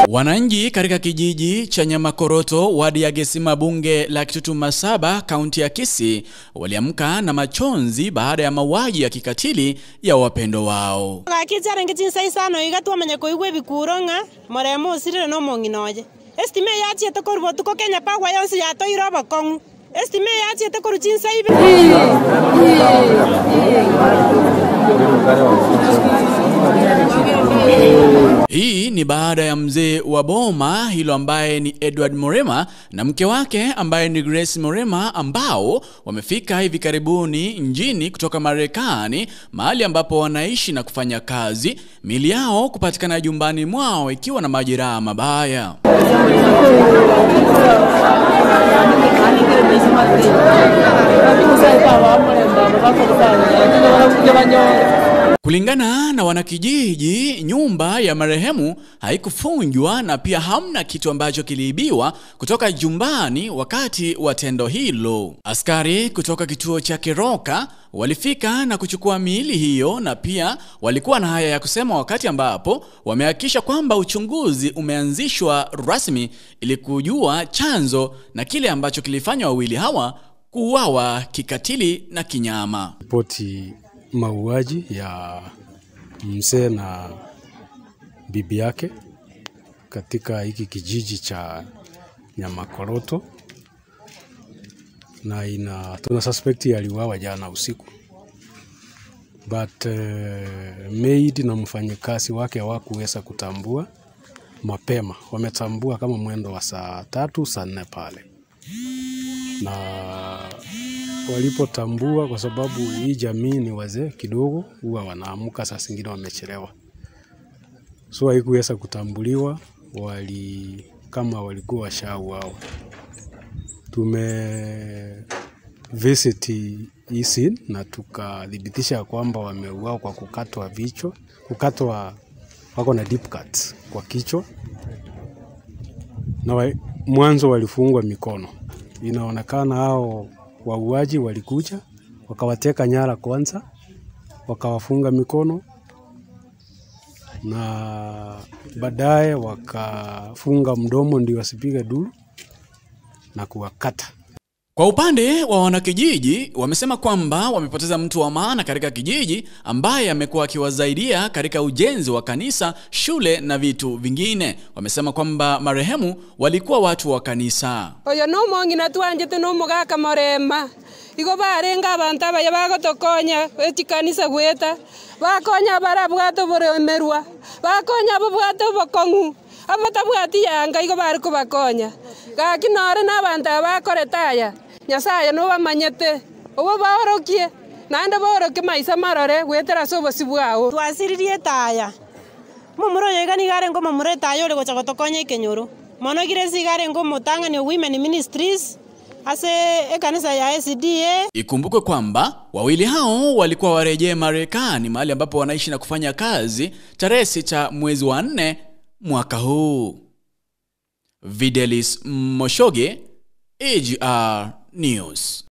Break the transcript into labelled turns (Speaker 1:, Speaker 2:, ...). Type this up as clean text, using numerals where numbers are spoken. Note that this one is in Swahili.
Speaker 1: Wananchi katika kijiji cha Nyamakoroto, wadi ya Gesima, bunge la Kitutu Masaba, kaunti ya Kisii, waliamka na machonzi baada ya mauaji ya kikatili ya wapendo wao. Hii ni baada ya mzee wa boma hilo ambaye ni Edward Morema na mke wake ambaye ni Grace Morema, ambao wamefika hivi karibuni nchini kutoka Marekani, mahali ambapo wanaishi na kufanya kazi, miili yao kupatikana jumbani mwao ikiwa na majeraha mabaya. Kulingana na wanakijiji, nyumba ya marehemu haikufunjwa na pia hamna kitu ambacho kiliibiwa kutoka jumbani wakati wa tendo hilo. Askari kutoka kituo cha Keroka walifika na kuchukua miili hiyo, na pia walikuwa na haya ya kusema wakati ambapo wamehakikisha kwamba uchunguzi umeanzishwa rasmi ili kujua chanzo na kile ambacho kilifanya wawili hawa kuuawa kikatili na kinyama.
Speaker 2: Ripoti mauaji ya mzee na bibi yake katika hiki kijiji cha Nyamakoroto, na tuna suspect aliuawa jana usiku, but maid na mfanyikazi wake hawakuweza kutambua mapema. Wametambua kama mwendo wa saa 3 saa 4 pale, na walipotambua, kwa sababu hii jamii ni wazee kidogo, huwa wanaamka saa zingine wamechelewa, so haikuweza kutambuliwa kama walikuwa washauawa. Tume visit hii scene na tukadhibitisha kwamba wameuawa kwa kukatwa vichwa, kukatwa, wako na deep cuts kwa kichwa, na mwanzo walifungwa mikono. Inaonekana hao wauaji walikuja wakawateka nyara kwanza, wakawafunga mikono, na baadaye wakafunga mdomo ndio wasipige duru na kuwakata.
Speaker 1: Kwa upande wa wanakijiji, wamesema kwamba wamepoteza mtu wa maana katika kijiji ambaye amekuwa akiwasaidia katika ujenzi wa kanisa, shule na vitu vingine. Wamesema kwamba marehemu walikuwa watu wa kanisa.
Speaker 3: Oyo no mongina tuanjete no mugaka Morema. Igo barenga abantu abaya bagotokonya echikanisa gweta. Bakonya barabwato boremerwa. Bakonya bobwato bokong'u. Abatabwati yanga igo bari kubakonya. Gaki nore n'abantu abakoretaya. Nyasaye no bamanyete. Obo baorokie. Naende baorokie maisa marore gwetera ase obosi bwao.
Speaker 4: Twasiririe taya. Momuro yoiga nigare ngo momure taya ore gocha gotokonya ekenyoro. Mono gire sigare ngo motang'ani Women Ministries ase ekanisa ya SDA.
Speaker 1: Ikumbukwe kwamba wawili hao walikuwa warejee Marekani, mahali ambapo wanaishi na kufanya kazi, tarehe 6 mwezi wa 4 mwaka huu. Videlis Moshoge, AGR News.